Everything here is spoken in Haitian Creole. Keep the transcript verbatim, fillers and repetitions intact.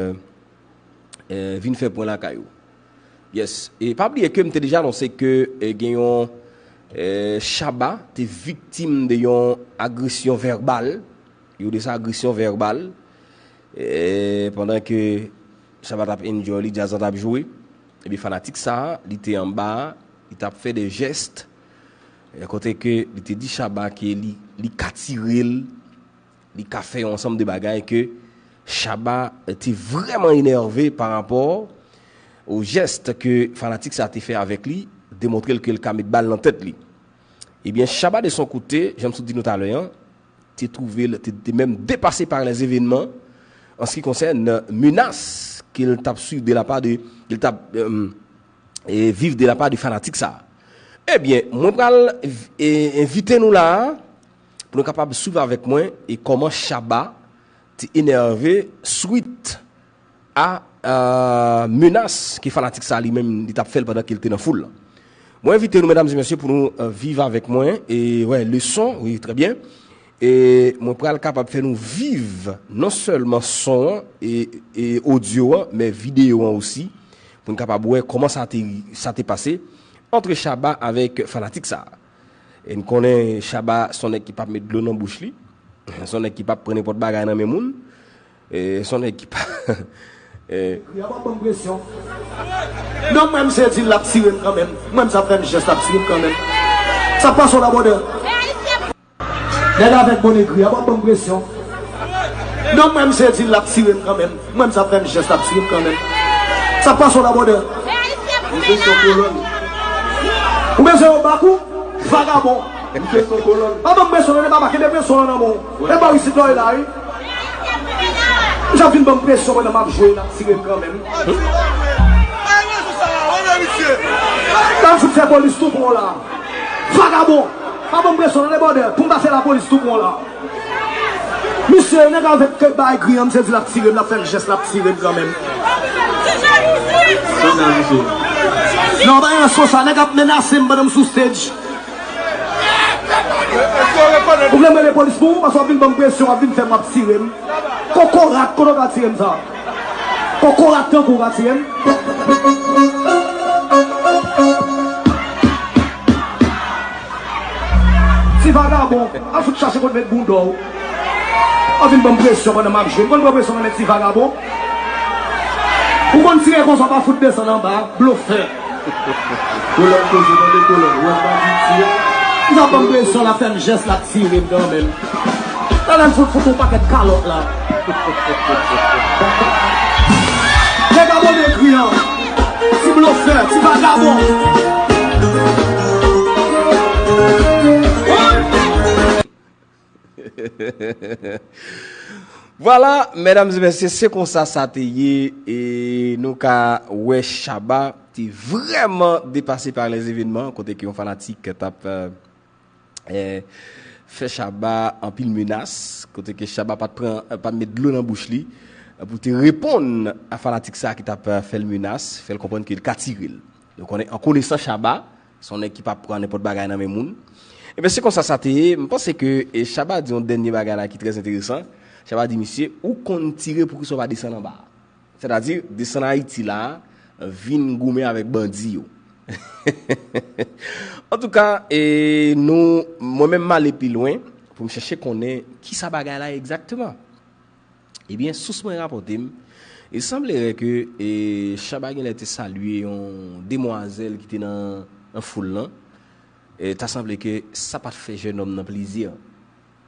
eh, vin fè pwen lakay ou. Yes. E pa bliye ke m te deja anonse ke eh, gen yon eh, Shabba te viktim de yon agresyon vèbal. Yo de sa agresyon vèbal. Eh, pandan ke Shabba t ap enjoy li, djaz la t ap jwe. Epi fanatik sa, li te anba, li t ap fè de jès. Eh, kote ke li te di Shabba ke li, li ka tire l, li ka fè yon ansanm de bagay ke Shabba te vrèman enève pa rapò o jès ke fanatik sa te fè avèk li, demontre l ke l ka met bal nan tèt li. Ebyen, Shabba de son kote, jan m sot di nou talè an, te twouve l, te, te menm depase pa lèzevènman an se ki konsène menas ke l t ap swiv de lapa de, ke l t ap eh, eh, viv de lapa de fanatik sa. Ebyen, mwen pral eh, envite nou la a, pou nou kapab swiv avèk mwen e kòman Shabba te enève swit a eh, menas ke fanatik sa li menm li t ap fè l pandan ke l te nan foul lan. Mwen envite nou, medam e mesye, pou nou eh, viv avèk mwen e wè leson, wi, trè byen. E mwen pral kapab fè nou viv non sèlman son an e, e odyo an, men videyo an osi, pou n kapab wè kòman sa te, sa te pase antre Shabba avèk fanatik sa. E n konnen Shabba se yon nèg ki p ap met dlo nan bouch li, se yon nèg ki p ap pran nenpòt bagay nan men moun, e se yon nèg ki pa eh, Kriya pa ban m presyon. Non, mwen, misye di l ap tire m kanmenm. Mwen, sa fè m jès l ap tire m kanmenm. Sa pase w la, brother? Nèg avèk bonnet gri a pa ban m presyon. Non, mwen, misye di l ap tire m kanmenm. Mwen, sa fè m jès l ap tire m kanmenm. Sa pase w la, brother? Misye se yon kolòn. Ou bezwen yon bak ou? Vagabon. Misye se yon kolòn. Pa ban m presyon, non, papa, kenbe presyon an nan men w. E bò isit la, w ye la, wi. Misye ap vin ban m presyon pandan m ap jwe, l ap tire m kanmenm. Nan fout fè polis tou pran w la. Vagabon. Pa ban m presyon, non, debòdè, pou m pa fè lapolis tou pran w la. Misye, nèg avèk kèk bagay gri an, misye di l ap tire m, l ap fè m jès, l ap tire m kanmenm. Sandal, misye. Non, pa yon sou sa, nèg ap menase m pandan m sou stage. Ou vle m rele polis pou ou, paske w ap vin ban m presyon, w ap vin fè m, w ap tire m. Kokorat, kote w ka tire m sa? Kokorat tankou w ka tire m? Ti vagabon, al fout chache kote met bounda w. W ap vin ban m presyon pandan m ap jwe. M konn pran presyon nan men ti vagabon. Ou konn tire konsa, w pa fout desann anba, blofè. Kolòn koze tande kolòn, ou wè m pa di ti a. Misye ap ban m presyon, l ap fè m jès, l ap tire m kanmenm. Talè m fout fout yon pakèt kalòt la. Nèg a bonnet gri an. Ti blofè, ti vagabon. Vwala, medam e mesye, se konsa sa te ye, e nou ka wè Shabba te vrèman depase pa lèzevènman, kote ke yon fanatik t ap eh, eh, fè Shabba anpil menas, kote ke Shabba pa t pran, eh, pa t met dlo nan bouch li, eh, pou te reponn a fanatik sa ki t ap eh, fè l menas, fè l konprann ke l ka tire l. Nou konnen, an konesan Shabba, se yon nèg ki p ap pran nenpòt bagay nan men moun. Ebyen, se konsa sa te ye. M panse ke eh, Shabba di yon dènye bagay la ki trè enteresan. Shabba di, misye, ou konn tire, poukisa w pa desann anba a? Sètadi, desann Ayiti la, vin goumen avèk bandi yo. Antouka, eh, nou, mwen menm m ale pi lwen pou m chèche konnen kisa bagay la egzakteman. Ebyen, sous mwen rapòte m, e sanblere ke eh, Shabba genlè te salye yon demwazèl ki te nan, nan foul lan. Eh, ta sanble ke sa pa t fè jènòm nan plezi.